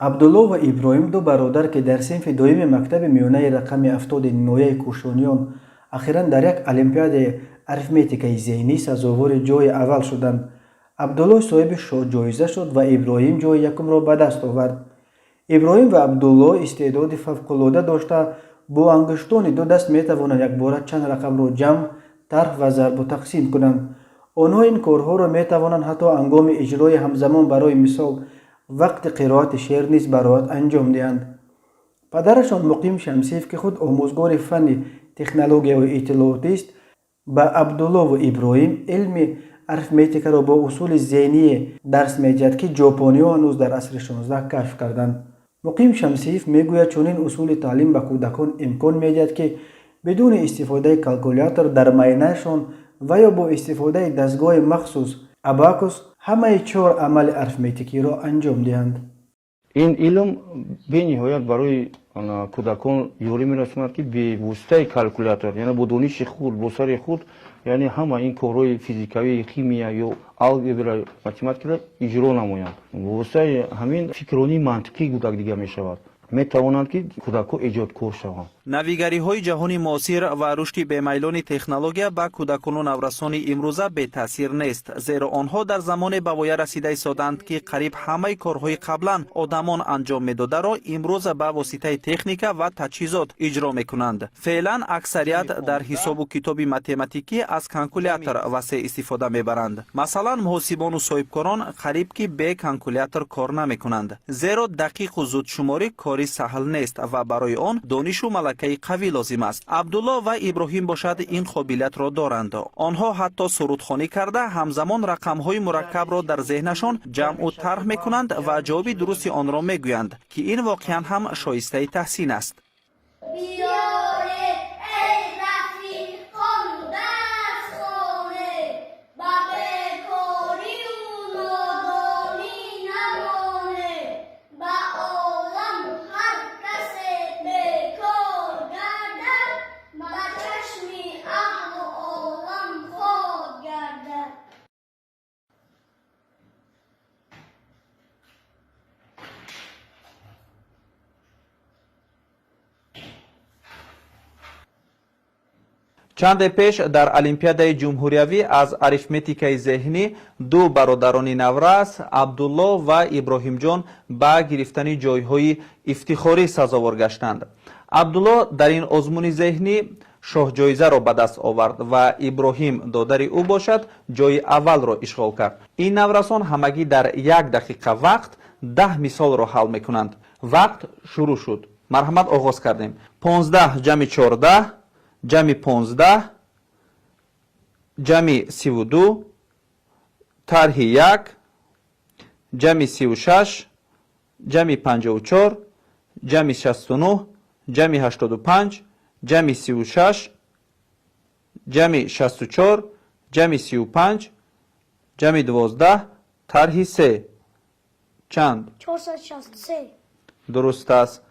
Абдулло ва Иброҳим, ду бародар, ки дар синфи дуюми мактаби миёнаи рақами 70-и ноҳияи Кӯшониён, ахиран дар як олимпиадаи арифметикаи зеҳнӣ сазовори ҷойи аввал шуданд. Абдулло соҳиби шоҳҷоиза шуд ва Иброҳим ҷойи якумро ба даст овард. Иброҳим ва Абдулло истеъдоди фавқулода дошта, бо ангуштони ду даст метавонанд якбора чанд рақамро ҷамъ, тарҳ ва зарбу тақсим кунанд. Онҳо ин корҳоро метавонанд ҳатто ҳангоми иҷрои ҳамзамон, барои мисол, вақти қироати шеър низ бароат анҷом диҳанд. Падарашон Муқим Шамсиев, ки худ омӯзгори фанни технологияҳои иттилоотист, ба Абдуллову Иброҳим илми арифметикаро бо усули зеҳние дарс медиҳад, ки ҷопониҳо ҳанӯз дар асри 16 кашф карданд. Муқим Шамсиев мегӯяд, чунин усули таълим ба кӯдакон имкон медиҳад, ки бидуни истифодаи калкулятор дар майнаашон ва ё бо истифодаи дастгоҳи махсус абакус ҳамаи чор амали арифметикиро анҷом диҳанд. Ин илм бениҳоят барои кӯдакон ёрӣ мерасонад, ки бевоситаи калкулятор, яъне бо дониши худ, бо сари худ, яъне ҳама ин корҳои физикавӣ, химия ё алгебра, математикаро иҷро намоянд. Бо воситаи ҳамин фикрронии мантиқии кӯдак дига мешавад, метавонанд, ки кӯдакҳо эҷодкор шаванд. Навигариҳои ҷаҳони муосир ва рушди бемайлони технология ба кӯдакону наврасони имрӯза бетаъсир нест, зеро онҳо дар замоне ба воя расида истодаанд, ки қариб ҳамаи корҳои қаблан одамон анҷом медодаро имрӯз ба воситаи техника ва таҷҳизот иҷро мекунанд. Феълан аксарият дар ҳисобу китоби математикӣ аз калкулятор васеъ истифода мебаранд. Масалан, муҳосибону соҳибкорон қариб ки бе калкулятор кор намекунанд, зеро дақиқу зудшуморӣ кори саҳл нест ва барои он донишу малакаи қавӣ лозим аст. Абдулло ва Иброҳим бошад, ин қобилиятро доранд. Онҳо ҳатто сурудхонӣ карда, ҳамзамон рақамҳои мураккабро дар зеҳнашон ҷамъу тарҳ мекунанд ва ҷавоби дурусти онро мегӯянд, ки ин воқеан ҳам шоистаи таҳсин аст. Биёред, эй рафиқон, дарс хонед, ба бекорию нодонӣ намонед. Ба олам ҳар касе бекор гардад, ба чашми аҳлу олам хор гардад. Чанде пеш дар олимпиадаи ҷумҳуриявӣ аз арифметикаи зеҳнӣ ду бародарони наврас, Абдулло ва Иброҳимҷон, ба гирифтани ҷойҳои ифтихорӣ сазовор гаштанд. Абдулло дар ин озмуни зеҳнӣ шоҳҷоизаро ба даст овард ва Иброҳим, додари ӯ бошад, ҷойи аввалро ишғол кард. Ин наврасон ҳамагӣ дар як дақиқа вақт 10 мисолро ҳал мекунанд. Вақт шурӯъ шуд, марҳамат, оғоз кардем. 15 ҷамъи 14 ҷамъи 15 ҷамъи 32 тарҳи як ҷамъи 36 ҷамъи 54 ҷамъи 69 ҷамъи 85 ҷамъи 36 ҷамъи 64 ҷамъи 35 ҷамъи 12 тарҳи се чанд? 463. Дуруст аст.